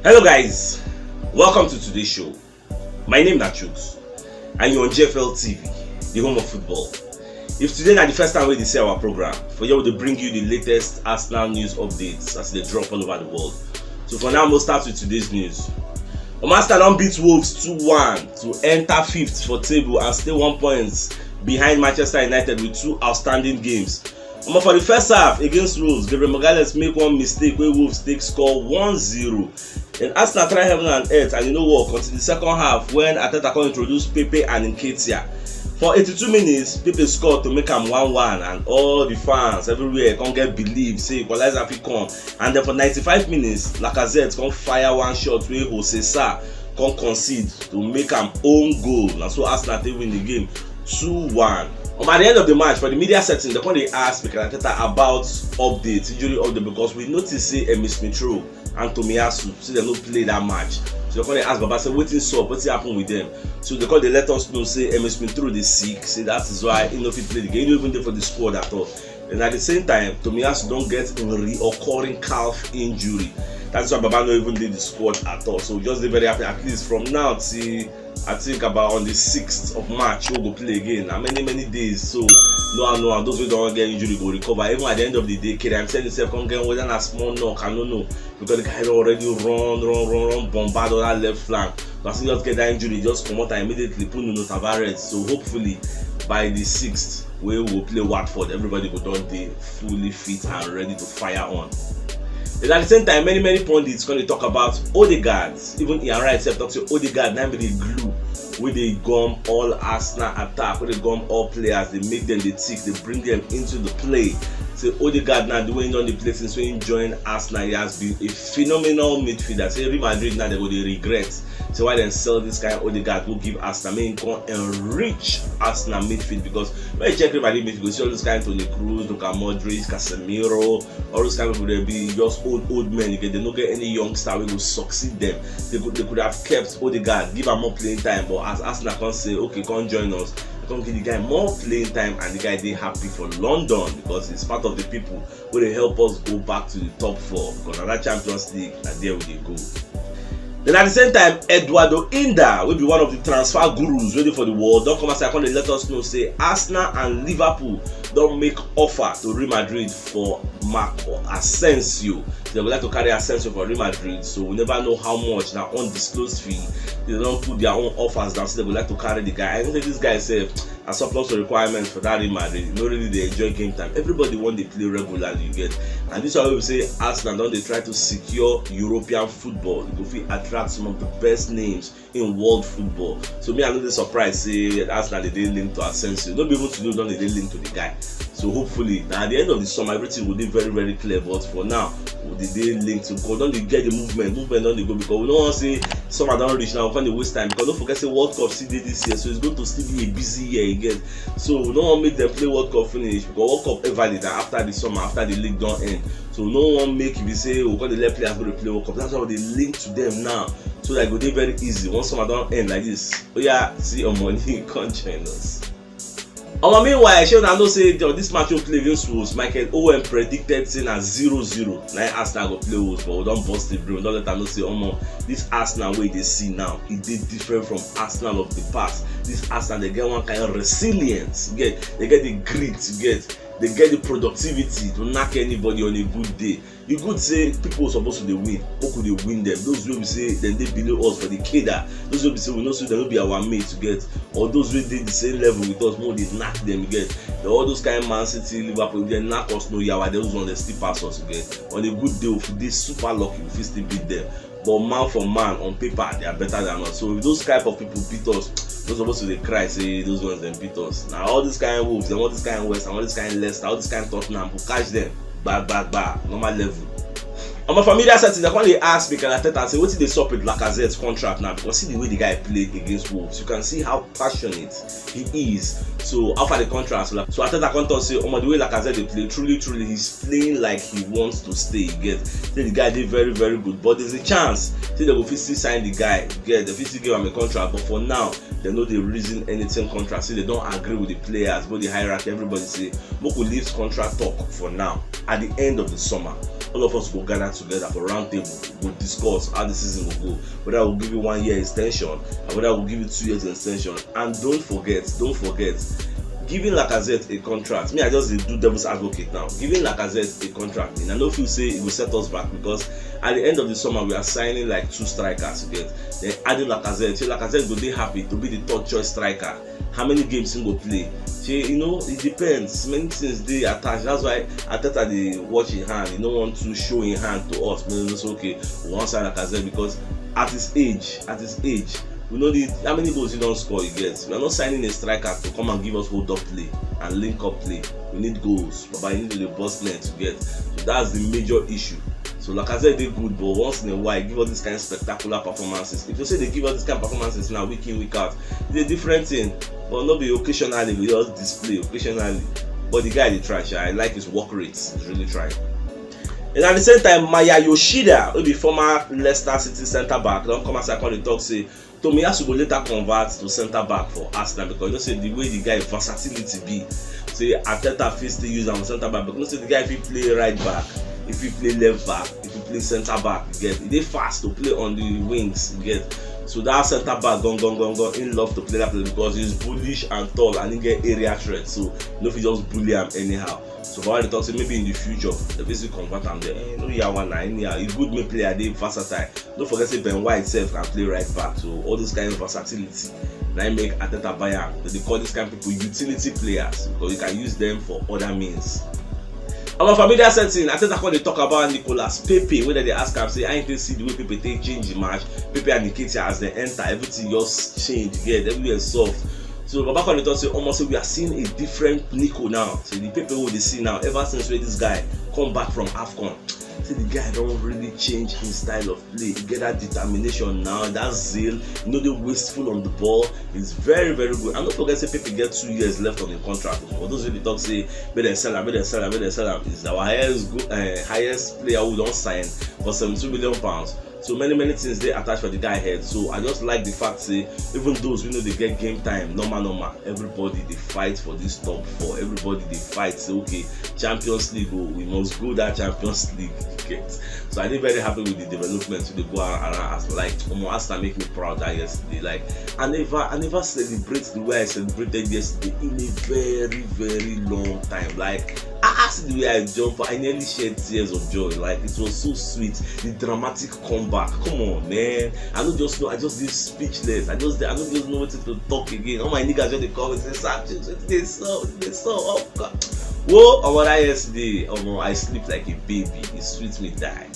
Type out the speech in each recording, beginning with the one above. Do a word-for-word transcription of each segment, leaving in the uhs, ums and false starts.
Hello guys, welcome to today's show. My name na Chuks and you're on G F L T V, the home of football. If today na the first time wey you dey see our program, for here we dey bring you the latest Arsenal news updates as e dey drop all over the world. So for now, we'll start with today's news. Omo, Arsenal don beat Wolves two one to enter fifth for table and stay one point behind Manchester United with two outstanding games. Omo, for the first half against Wolves, Gabriel Magalhaes make one mistake wey Wolves take score one zero. Then Arsenal try heaven and earth and e no work until the second half when Arteta come introduce Pepe and Nketiah. For eighty-two minutes, Pepe scored to make am one one and all the fans everywhere come get believe say equalizer fit come. And then for ninety-five minutes, Lacazette come fire one shot wey Jose Sa come concede to make am own goal. Na so Arsenal take win the game two one. Um, at the end of the match, for the media setting, they come dey ask Mikel Arteta about updates, injury update, because we notice say Emile Smith Rowe and Tomiyasu say dem no play that match. So they come dey ask Baba say wetin sup, wetin happen with them. So they come dey let us know say Emile Smith Rowe dey sick, say that is why he no fit play the game. He no even dey for the squad at all. And at the same time, Tomiyasu don get a reoccurring calf injury. That's why Baba no even dey the squad at all. So we just dey very happy, at least from now till I think about on the sixth of March, we go play again. How many, many days? So no, no, those wey don get injury go recover. Even at the end of the day, Kylian Mbappe himself come get whether na small knock, I no know. Because the guy don already run, run, run, run, bombard on that left flank. But as he just get that injury, just comot am immediately, put Nuno Tavares. So hopefully by the sixth, wey we go play Watford, everybody go don dey fully fit and ready to fire on. And at the same time, many, many pundits come dey talk about Odegaard. Even Ian Wright sef talk say Odegaard na be the glue wey dey gum all Arsenal attack, wey dey gum all players, dey make them dey tick, dey bring them into the play. Say Odegaard na the way he don dey play since when he join Arsenal, he has been a phenomenal midfielder. Say Real Madrid now, they go dey regret say why dem sell this kind Odegaard go give Arsenal, make him come enrich Arsenal midfield, because when you check Real Madrid midfield, you go see all those kind Toni Kroos, Luka Modric, Casemiro, all those kind of people, they be just old, old men. You get, they no get any youngster wey go succeed them. They could, they could have kept Odegaard, give am more playing time, but as Arsenal come say, "Okay, come join us," they come give the guy more playing time, and the guy dey happy for London because he's part of the people wey dey help us go back to the top four, because na that Champions League, na there we dey go. Then at the same time, Eduardo Inda, wey be one of the transfer gurus wey dey for the world, don come outside come dey let us know say Arsenal and Liverpool don make offer to Real Madrid for Marco Asensio. They would like to carry Asensio for Real Madrid, so we never know how much. Na undisclosed fee. They don put their own offers down, so they would like to carry the guy. I think this guy sef, as surplus to requirements for that Real Madrid, no really dey enjoy game time. Everybody wan dey play regularly, you get. And this one wey be say Arsenal don dey try to secure European football. E go fit attract some of the best names in world football. So me, I no dey surprised say Arsenal dey dey linked to Asensio. No be even today don dey dey linked to the guy. So hopefully, na at the end of the summer, everything go dey very, very clear. But for now, we dey dey linked to, because don dey get the movement. Movement don dey go, because we no wan say summer don reach now, we come dey waste time. Because don't forget say World Cup still dey this year, so it's going to still be a busy year again. So we no wan make them play World Cup finish, because World Cup ever dey na after the summer, after the league don end. So we no wan make e be say we come dey let players go dey play World Cup. That's why we dey link to them now, so that e go dey very easy. Once summer don end like this, oya, see your money, come join us. Omo, meanwhile, shey una know say the, this match wey play against Wolves, Michael Owen predicted say na zero zero na im Arsenal go play Wolves, but we don burst the brain, we don let am know say, omo, this Arsenal wey you dey see now, e dey different from Arsenal of the past. This Arsenal, they get one kind of resilience, you get, they get the grit, you get, they get the productivity to knock anybody on a good day. E good say people suppose to dey win, make we dey win them. Those wey be say dem dey below us for the cadre, those wey be say we know say dem no be our mates, you get, or those wey dey the same level with us, make we dey knack them, you get. Then all those kind Man City, Liverpool, if dem knack us, no yawa, those ones dem still pass us, you get. On a good day, we fit dey super lucky, we fit still beat them. But man for man, on paper, they are better than us. So if those type of people beat us, we no suppose to dey cry say those ones dem beat us. Na all these kind Wolves, then all these kind West Ham, all these kind Leicester, all these kind Tottenham, we catch them. Gba, gba, gba, normal level. On my familiar setting, they come dey ask Mikel Arteta say wetin dey sup with Lacazette's contract now, because see the way the guy played against Wolves, you can see how passionate he is. So how far the contract? So, so Arteta come talk say, omo, the way Lacazette dey play, truly, truly, he's playing like he wants to stay, you get. Say the guy dey very, very good, but there's a chance say they go fit still sign the guy, you get, they fit still give am a contract, but for now, they no dey reason anything contract. Say they don agree with the players, but the hierarchy, everybody say, make we leave contract talk for now. At the end of the summer, All of us go gather together for round table, go discuss how the season go go, whether we'll give you one year extension and whether we'll give you two years extension. And don't forget, don't forget, giving Lacazette a contract. Me, I just dey do devil's advocate now. Giving Lacazette a contract, and I no feel say e go set us back, because at the end of the summer we are signing like two strikers, you get. Then adding Lacazette, so Lacazette go dey happy to be the third choice striker. How many games he go play? Shey, you know, it depends. Many things dey attached. That's why Arteta dey watch him hand. He no want to show him hand to us. Make we know say, okay, we wan sign Lacazette, because at his age, at his age, we know the how many goals he don score, you get. We are not signing a striker to come and give us hold up play and link up play. We need goals. Baba, you need to dey burst net, you get. So that's the major issue. So Lacazette dey good, but once in a while, give us this kind of spectacular performances. If you say they give us this kind of performances now, week in, week out, it's a different thing. But no be occasionally, we just display occasionally. But the guy dey try, sha. I like his work rates. He's really trying. And at the same time, Maya Yoshida, who be former Leicester City centre back, don come outside come dey talk say Tomiyasu go later convert to centre back for Arsenal, because you know say the way the guy versatility be, say Arteta fit still use am for centre back, because you know say the guy fit play right back, he fit play left back, he fit play centre back. You get, e dey fast to play on the wings. You get, so that centre back, gone, gone, gone, gone, he love to play that place because he's bullish and tall and he get area threat. So you no fit just bully am anyhow. So Baba dey talk say maybe in the future they fit still convert am there. Eh, no yawa na, anyhow. E good make player dey versatile. Don't forget say Ben White sef can play right back. So all those kind of versatility na im make Arteta buy am. They dey call these kind of people utility players because you can use them for other means. Our familiar setting, Arteta come dey talk about Nicolas Pepe, wey dem dey ask am say how he take see the way Pepe take change the match. Pepe and Nketiah, as dem enter, everything just change again, everywhere soft. So Baba come dey talk say, omo, say we are seeing a different Nico now. So the Pepe wey we dey see now, ever since wey this guy come back from AFCON, say the guy don really change him style of play. He get that determination now, that zeal. He no dey wasteful on the ball. He's very, very good. And don't forget say Pepe get two years left on the contract. For those wey dey talk say make dem sell am, make dem sell am, make dem sell am, he's our highest go, uh, highest player who don sign for seventy-two million pounds. So many, many things dey attached for the guy head. So I just like the fact say even those wey no dey get game time, normal, normal, everybody dey fight for this top four. Everybody dey fight say, okay, Champions League, oh, we must go that Champions League ticket. So I dey very happy with the development wey dey go around. As like, omo, Arsenal make me proud that yesterday. Like, I never, I never celebrate the way I celebrated yesterday in a very, very long time. Like, I asked the way I jump, I nearly shed tears of joy. Like, it was so sweet. The dramatic comeback. Come on, man. I no just know. I just dey speechless. I just, I no just know wetin to talk again. All my niggas just dey call me say, "Sir, wetin dey sup? Wetin dey sup? Oh God." Whoa, omo, that yesterday, omo, I sleep like a baby. It sweet me die.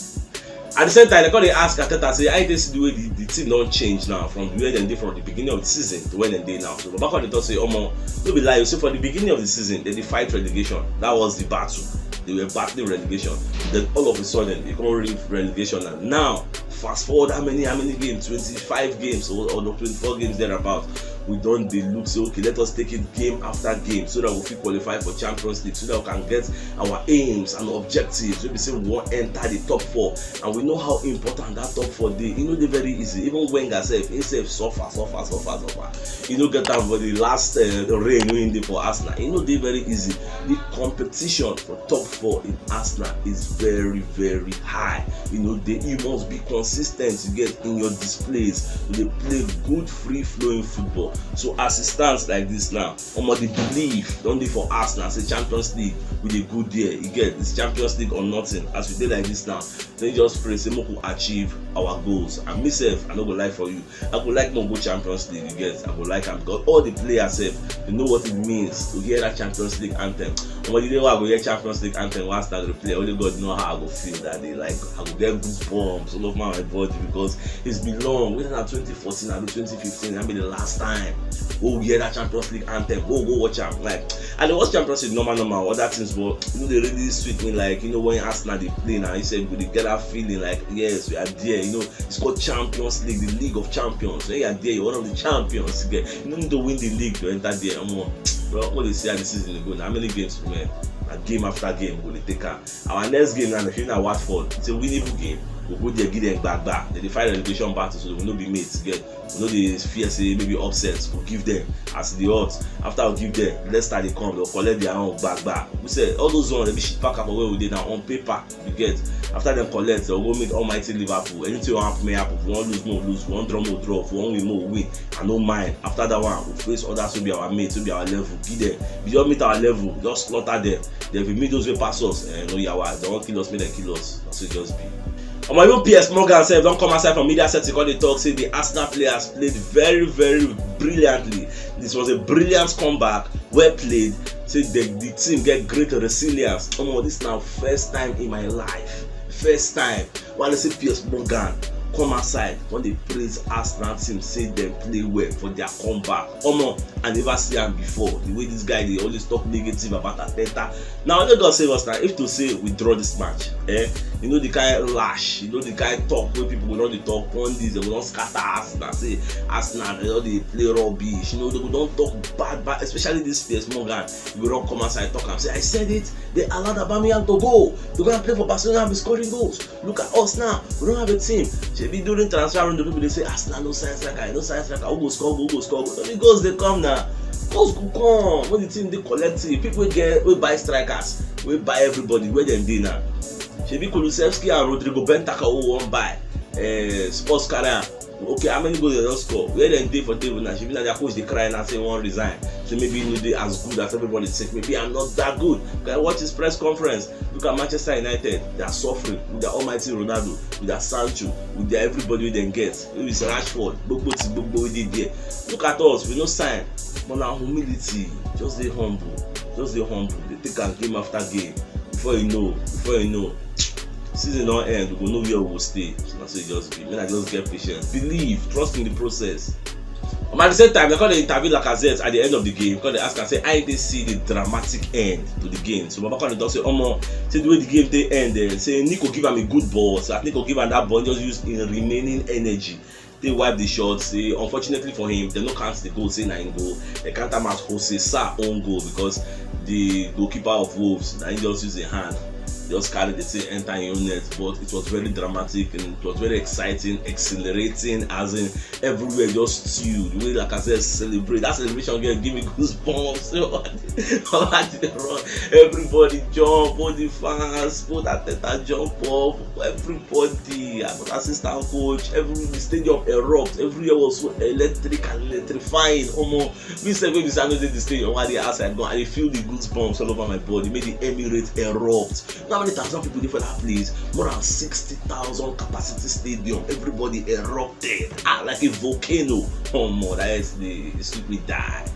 At the same time, they come dey ask Arteta say, how you take see the way the, the team don change now from where dem dey from the beginning of the season to where dem dey now. So Baba come dey talk say, omo, no be lie, you see, for the beginning of the season, they dey fight relegation. That was the battle. They were battling relegation. Then all of a sudden, they come reach relegation. And now, fast forward how many, how many games? Twenty-five games or, or twenty-four games thereabout. We don dey look say, okay, let us take it game after game so that we fit qualify for Champions League, so that we can get our aims and objectives. Wey be say we wan enter the top four, and we know how important that top four dey. E no dey very easy. Even Wenger sef, he sef suffer, suffer, suffer, suffer. E no get am for the last, uh, reign wey he dey for Arsenal. E no dey very easy. The competition for top four in Arsenal is very, very high. You know, they, you must be consistent, you get, in your displays. You dey play good, free-flowing football. So as it stands like this now, omo, the belief don dey for Arsenal say Champions League, we dey go there. You get, it's Champions League or nothing. As we dey like this now, then just pray say make we achieve our goals. And me sef, I no go lie for you, I go like make we go Champions League, you get. I go like am because all the players sef, they know what it means to hear that Champions League anthem. Omo, the day wey I go hear Champions League anthem wey Arsenal dey play, only God know how I go feel that day. Like, I go get goosebumps all over my body because it's been long. Wey na twenty fourteen, abi twenty fifteen, that be the last time wey we hear that Champions League anthem. Go, go watch am. Like, I dey watch Champions League normal, normal, other things, but e no dey really sweet me like, you know, when Arsenal dey play now. You sef go dey get that feeling like, yes, we are there, you know. It's called Champions League, the League of Champions. When you are there, you're one of the champions. You get, you no need to win the league to enter there. Omo, bro, what dey see how the season dey go now? How many games remain? Na game after game we go dey take am. Our next game na, na Watford. It's a winnable game. Go there, give them gbagba. They dey fight relegation battle, so they will not be mates. Get, we no dey fear say maybe upset go give them as the odds. After we give them, Leicester dey come, they'll collect their own gbagba. We say all those ones, they be shit pack up where we dey now on paper. You get, after them collect, they'll go meet almighty Liverpool. Anything will happen, may happen. If we wan lose, more lose. If we wan draw, more draw. If we wan win, more win. I no mind. After that one, we face others wey be our mates, wey be our level. Give them. We just meet our level, just slaughter them. Then if we meet those wey pass us, eh, no yawa. If they wan kill us, make them kill us. That's what it just be. Omo, even Piers Morgan sef don come outside from media setting come dey talk say the Arsenal players played very, very brilliantly. This was a brilliant comeback, well played. Say the, the team get great resilience. Omo, this na first time in my life, first time wey I see Piers Morgan come outside come dey praise Arsenal team, say dem play well for their comeback. Omo, I never see am before. The way this guy dey always talk negative about Arteta. Now, only God save us now. If to say we draw this match, eh, you know the kind lash, you know the kind talk wey people go don dey talk, pundits, they go don scatter Arsenal, say Arsenal, they don dey play rubbish. You know, they go don talk bad, bad, especially this Piers Morgan. You go don come outside talk am, say, "I said it, they allowed Aubameyang to go. They go and play for Barcelona and be scoring goals. Look at us now. We don't have a team." Shebi during transfer window, people dey say, "Arsenal no sign striker, no sign striker. Who go score goal, who go score goal?" No be goals dey come now. Goals go come when the team dey collective. People wey get, wey buy strikers, wey buy everybody, where dem dey now? Shebi Kulusevski and Rodrigo Bentancur wey wan buy, eh, Spurs carry am. Okay, how many goals they don score? Where dem dey for table now? Shebi na their coach dey cry now, say he wan resign. So maybe he no dey as good as everybody think. Maybe I'm not that good. Can I watch his press conference? Look at Manchester United. They are suffering with their almighty Ronaldo, with their Sancho, with their everybody wey dem get. Who is Rashford? Gbogbo ti gbogbo wey dey there. Look at us, we no sign. But na humility. Just dey humble. Just dey humble. Dey take am game after game. Before you know, before you know, season don end. We go know where we go stay. So na so e just be. Make I just get patience. Believe. Trust in the process. Um, at the same time, they come dey interview Lacazette at the end of the game. Come dey ask am say how they see the dramatic end to the game. So Baba come dey talk say, "Omo, see the way the game take end, eh, say Nico give am a good ball. So as Nico give am that ball, just use him remaining energy, they wipe the shot." Say unfortunately for him, they no count the goal. Say na him goal. They count am as Jose Sa own goal because the goalkeeper of Wolves, na him just use a hand, just carry the thing enter him own net. But it was very dramatic and it was very exciting, exhilarating. As in, everywhere just stew. The way Lacazette celebrate, that celebration get give me goosebumps. So, all I dey run, everybody jump, all the fans, all that Arteta jump up, everybody, I was assistant coach, every, the stadium erupt, everywhere was so electric and electrifying. Omo, me sef wey be say I no dey the stadium, I dey outside go, I dey feel the goosebumps all over my body, make the Emirates erupt. How many thousand people dey for that place? More than sixty thousand capacity stadium. Everybody erupted, ah, like a volcano. Omo, that is the, the stupid die.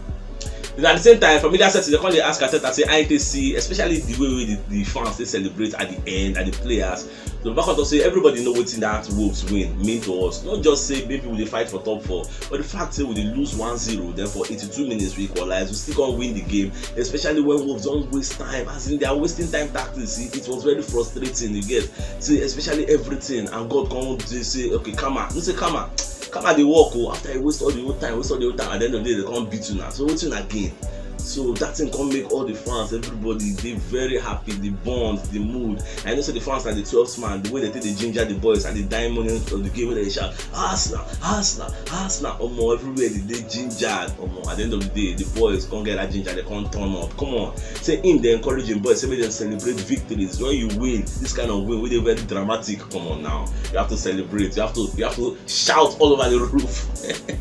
Then at the same time, from media setting, they come dey ask Arteta say how they see, especially the way wey the, the fans dey celebrate at the end, and the players. So Baba come talk say everybody know wetin that Wolves win mean to us. Not just say maybe we dey fight for top four, but the fact say we dey lose one zero, then for eighty-two minutes we equalize, we still come win the game, especially when Wolves don waste time. As in, they are wasting time tactics. It, it was very frustrating, you get. See, especially everything, and God come dey say, "Okay, karma." You say karma, karma dey work o. After you waste all the whole time, waste all the whole time, at the end of the day, they come beat you now. So wetin una gain? So that thing come make all the fans, everybody dey very happy, the bond, the mood. I know say the fans na the twelfth man, the way they take dey ginger the boys at the dying moment of the game, wey they shout, "Arsenal, Arsenal, Arsenal." Omo, everywhere they dey gingered. Omo, at the end of the day, the boys come get that ginger, they come turn up. Come on, say him dey encourage him boys, say make dem celebrate victories. When you win, this kind of win wey dey very dramatic, come on now, you have to celebrate. You have to, you have to shout all over the roof.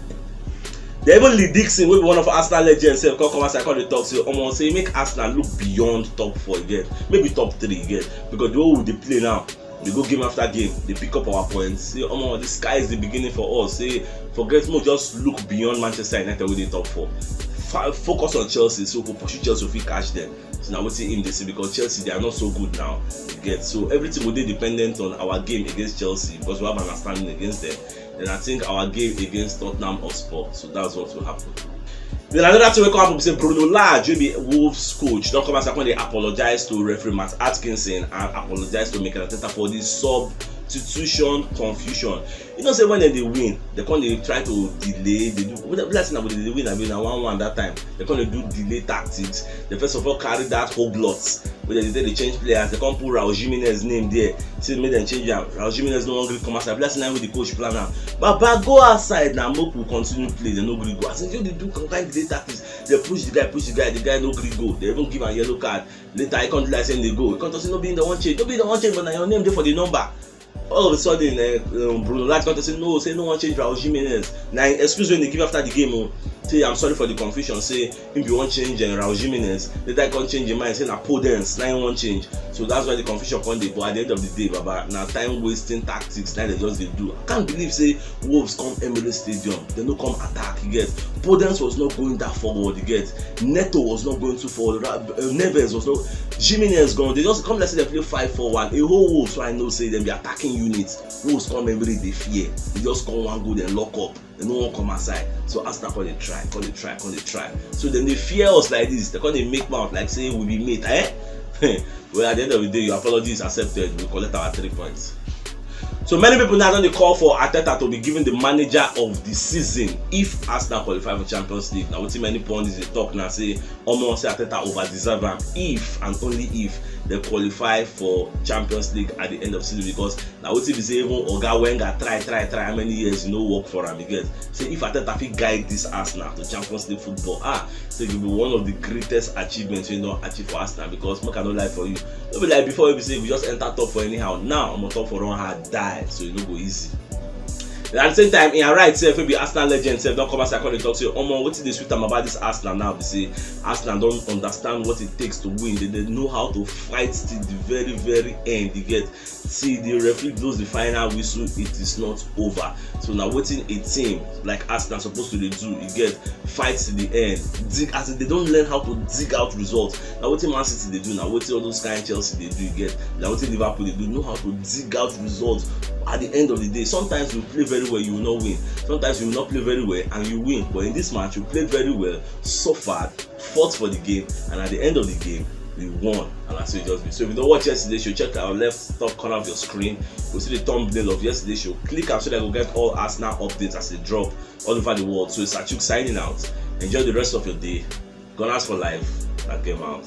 Then even Lee Dixon, wey be one of Arsenal legends, sef come come outside come dey talk say, "Omo, say make Arsenal look beyond top four again, maybe top three again, because the way we dey play now, we go game after game, dey pick up our points. Say, omo, the sky is the beginning for us. Say forget, make we just look beyond Manchester United wey dey top four. Fa- focus on Chelsea, so we go pursue Chelsea, we fit catch them." So na wetin him dey say, because Chelsea, they are not so good now. You get, so everything go dey dependent on our game against Chelsea, because we have an understanding against them. Then I think our game against Tottenham Hotspur. So that's what will happen. Then another thing wey come happen be say Bruno Lage, wey be Wolves coach, don come outside come dey apologize to referee Matt Atkinson and apologize to Mikel Arteta for the substitution confusion. You know say when dem dey win, they come dey try to delay, they do, be like say na we dey win, abi na one one that time. They come dey do delay tactics. They first of all carry that whole lot wey dem dey take dey change players, dem come put Raul Jimenez name there, say make dem change am. Raul Jimenez no wan gree come outside. Be like say na him wey the coach plan am. Baba, go outside na, make we continue play. Dem no gree go. As dem just dey do some kind delay tactics, dem push the guy, push the guy, the guy no gree go. Dem even give am yellow card. Later, e come do like say him dey go. E come talk say no be him dem wan change, no be him dem wan change, but na your name dey for the number. All of a sudden, eh, um, Bruno Lage come talk say no, say no wan change Raul Jimenez. Na him excuse wey he give after the game o. Say, "I'm sorry for the confusion," say him bin wan change, eh, Raul Jimenez. Later, he come change him mind, say na Podence na him wan change. So that's why the confusion come dey. But at the end of the day, Baba, na time wasting tactics na dem just dey do. I can't believe say Wolves come Emirates Stadium, dem no come attack, you get. Podence was not going that forward, you get. Neto was not going too forward. Ra-, uh, Neves was not. Jimenez gone. Dem just come like say dem play five four one. A whole Wolves, so I know say dem be attacking unit. Wolves come Emirates, dem fear. Dem just come one goal, dem lock up. Dem no wan come outside. So Arsenal come dey try, come dey try, come dey try. So dem dey fear us like this. Dem come dey make mouth like say we be mate, eh? Well, at the end of the day, your apology is accepted. We collect our three points. So many people now don dey call for Arteta to be given the manager of the season if Arsenal qualify for Champions League. Na wetin many pundits dey talk now, say omo, say Arteta over deserve am if and only if dem qualify for Champions League at the end of the season, because na wetin be say even Oga Wenger try, try, try how many years, e no work for am, you get. Say if Arteta fit guide this Arsenal to Champions League football, ah, say e go be one of the greatest achievements wey e don achieve for Arsenal, because make I no lie for you, no be like before wey be say we just enter top four anyhow. Now, omo, top four don hard die, so e no go easy. And at the same time, Ian Wright sef, wey be Arsenal legend sef, don come outside come dey talk say, omo, wetin dey sweet am about this Arsenal now be say Arsenal don understand what it takes to win. Dem, dem know how to fight till the very, very end, you get. See, the referee blows the final whistle, it is not over. So na wetin a team like Arsenal suppose to dey do, you get, fight to the end. Dig, as in, dem don learn how to dig out results. Na wetin Man City dey do, na wetin all those kind Chelsea dey do, you get. Na wetin Liverpool dey do, know how to dig out results at the end of the day. Sometimes you play very well, you will not win. Sometimes you will not play very well and you win. But in this match, you played very well, suffered, fought for the game, and at the end of the game, we won. And that's what it just be. So if you don't watch yesterday's show, check our left top corner of your screen. You see the thumbnail of yesterday's show. Click am so that you get all Arsenal updates as they drop all over the world. So it's Achuk signing out. Enjoy the rest of your day. Gunners for life. That game out.